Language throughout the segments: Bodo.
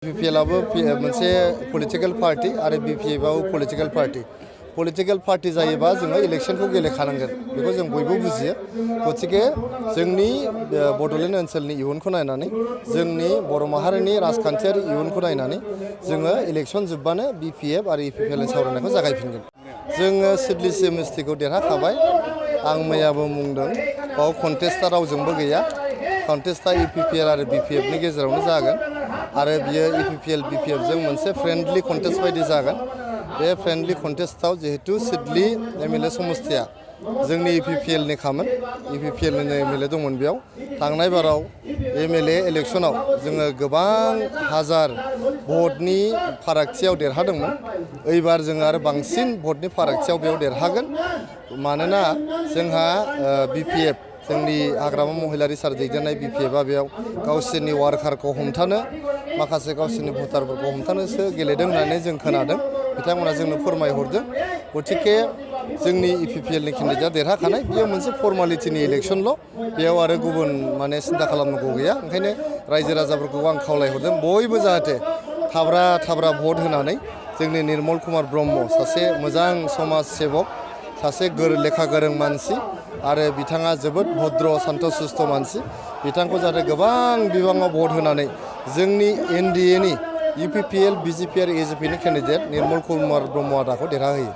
BPLआबो मोनसे पलिटिकल पार्टी आरो BPFआबो पलिटिकल पार्टी जायोबा जोङो इलेक्शनखौ गेलेखानांगोन बेखौ जों बयबो बुजियो गतिके जोंनि बड'लेण्ड ओनसोलनि इयुनखौ नायनानै जोंनि बर' माहारिनि राजखान्थियारि इयुनखौ नायनानै जोङो इलेक्शन जोबबानो BPF आरो EPPL सावरायनायखौ जागायफिनगोन जोङो सिडली सेमिस्ट्रिखौ देरहाखाबाय आं मैयाबो बुंदों बाव कन्टेस्टआ रावजोंबो गैया कन्टेस्टआ EPPL आरो BPFनि गेजेरावनो जागोन आरो बियो EPPL BPF जों मोनसे फ्रेन्डलि कन्टेस्ट बायदि जागोन बे फ्रेन्डलि कन्टेस्टआव जिहेतु सिडली MLA समस्तिया जोंनि EPPL नि खामोन EPPL नि MLA दंमोन बेयाव थांनाय बाराव MLA इलेक्शनाव जोङो गोबां हाजार भटनि फारागथियाव देरहादोंमोन एबार जोङो आरो बांसिन भटनि फारागथियाव बेयाव देरहागोन मानोना जोंहा BPF जोंनि हाग्रामा महिलारि सार दैदेननाय BPFआ बेयाव गावसोरनि वार्कारखौ हमथानो माखासे गावसोरनि भटारफोरखौ हमथानोसो गेलेदों होननानै जों खोनादों बिथांमोना जोंनो फोरमायहरदों गतिके जोंनि EPPL नि केन्डिडेटआ देरहाखानाय बेयो मोनसे फर्मालिटिनि इलेक्शनल' बेयाव आरो गुबुन माने सिन्था खालामनांगौ गैया ओंखायनो रायजो राजाफोरखौ आं खावलायहरदों बयबो जाहाथे थाब्रा भट होनानै जोंनि निर्मल कुमार ब्रह्म सासे मोजां समाज सेबक सासे लेखा गोरों मानसि आरो बिथाङा जोबोद भद्र शान्त सुस्त मानसि बिथांखौ जाहाथे गोबां बिबाङाव भट होनानै जोंनि NDA नि EPPL BJP आरो AJP नि केन्डिडेट निर्मल कुमार ब्रह्म आदाखौ देरहाहोयो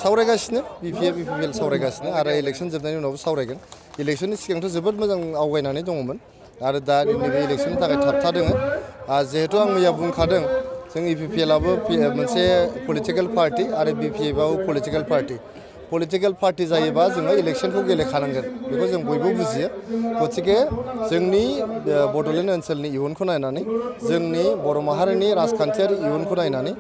सावरायगासिनो BPF EPPL सावरायगासिनो आरो इलेक्शन जोबनायनि उनावबो सावरायगोन इलेक्शननि सिगांथ' जोबोद मोजां आवगायनानै दङमोन आरो दा नैबे इलेक्शननि थाखाय थाबथादों जिहेतु आं मैया बुंखादों जों EPPLआबो मोनसे पलिटिकल पार्टी आरो BPFआबो पलिटिकल पार्टी जायोबा जोङो इलेक्शनखौ गेलेखानांगोन बेखौ जों बयबो बुजियो गतिके जोंनि बड'लेण्ड ओनसोलनि इयुनखौ नायनानै जोंनि बर' माहारिनि राजखान्थियारि इयुनखौ नायनानै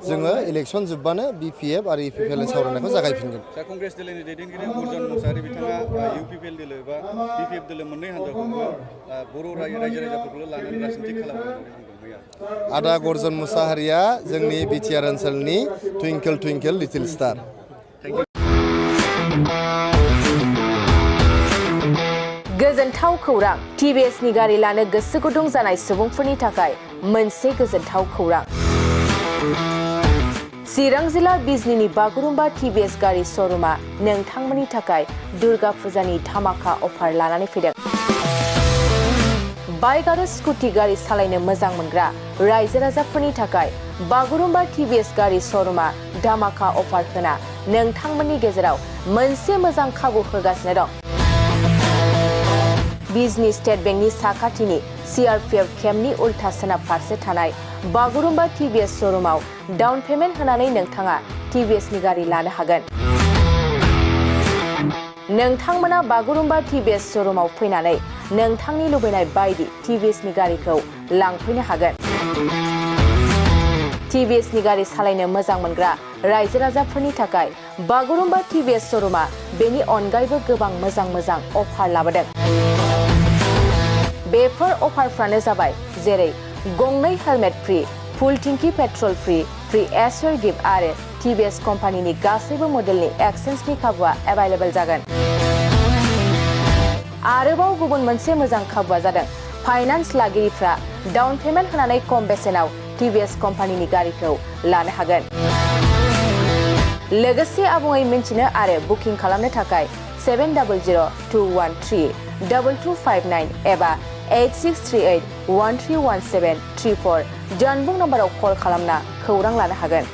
जोङो इलेक्शन जोबबानो BPF आरो EPPL सावरायनायखौ जागायफिनगोन कंग्रेस दोलोनि दैदेनगिरि गुरजन मुसाहारि बिथाङा UPPL दोलो बा BPF दोलो मोननै हान्जाखौबो बर' रायजो राजाफोरखौल' लानानै राजनिति खालामो आदा गुरजन मुसाहारिया जोंनि BTR ओनसोलनि टुइंकल लिटिल स्टार गोजोनथाव खौरां TVS नि गारि लानो गोसो गुदुं जानाय सुबुंफोरनि थाखाय मोनसे गोजोनथाव खौरां चिरां जिल्ला बिजनीनि बागुरुम्बा TVS गारि श'रुमा नोंथांमोननि थाखाय दुर्गा फुजानि धामाका अफार लानानै फैदों बाइक आरो स्कुटि गारि सालायनो मोजां मोनग्रा रायजो राजाफोरनि थाखाय बागुरुम्बा TVS गारि श'रुमा धामाका अफार होना नोंथांमोननि गेजेराव मोनसे मोजां खाबु होगासिनो दं बिजनी स्टेट बेंकनि साखाथिनि CRPF केम्पनि उल्था सोनाब फारसे थानाय बागुरुम्बा TVS श'रुमाव डाउन पेमेन्ट होनानै नोंथाङा TVS नि गारि लानो हागोन नोंथांमोना बागुरुम्बा TVS श'रुमाव फैनानै नोंथांनि लुबैनाय बायदि TVS नि गारिखौ लांफैनो हागोन TVS नि गारि सालायनो मोजां मोनग्रा रायजो राजाफोरनि थाखाय बागुरुम्बा TVS श'रुमा बेनि अनगायैबो गोबां मोजां अफार लाबोदों बेफोर अफारफ्रानो जाबाय जेरै गंनै हेलमेट फ्रि फुल टिंकी पेट्रल फ्रि एसवेर गिफ्ट आरो TVS कम्पानिनि गासैबो मडेलनि एक्सचेन्जनि खाबुआ एभेलेबल जागोन आरोबाव गुबुन मोनसे मोजां खाबुआ जादों फाइनान्स लागिरिफ्रा डाउन पेमेन्ट होनानै खम बेसेनाव TVS कम्पानिनि गारिखौ लानो हागोन लोगोसे आबुङै मिन्थिनो आरो बुकिं खालामनो थाखाय 7002132259 एबा 8638131734 जानबुं नम्बराव कल खालामना खौरां लानो हागोन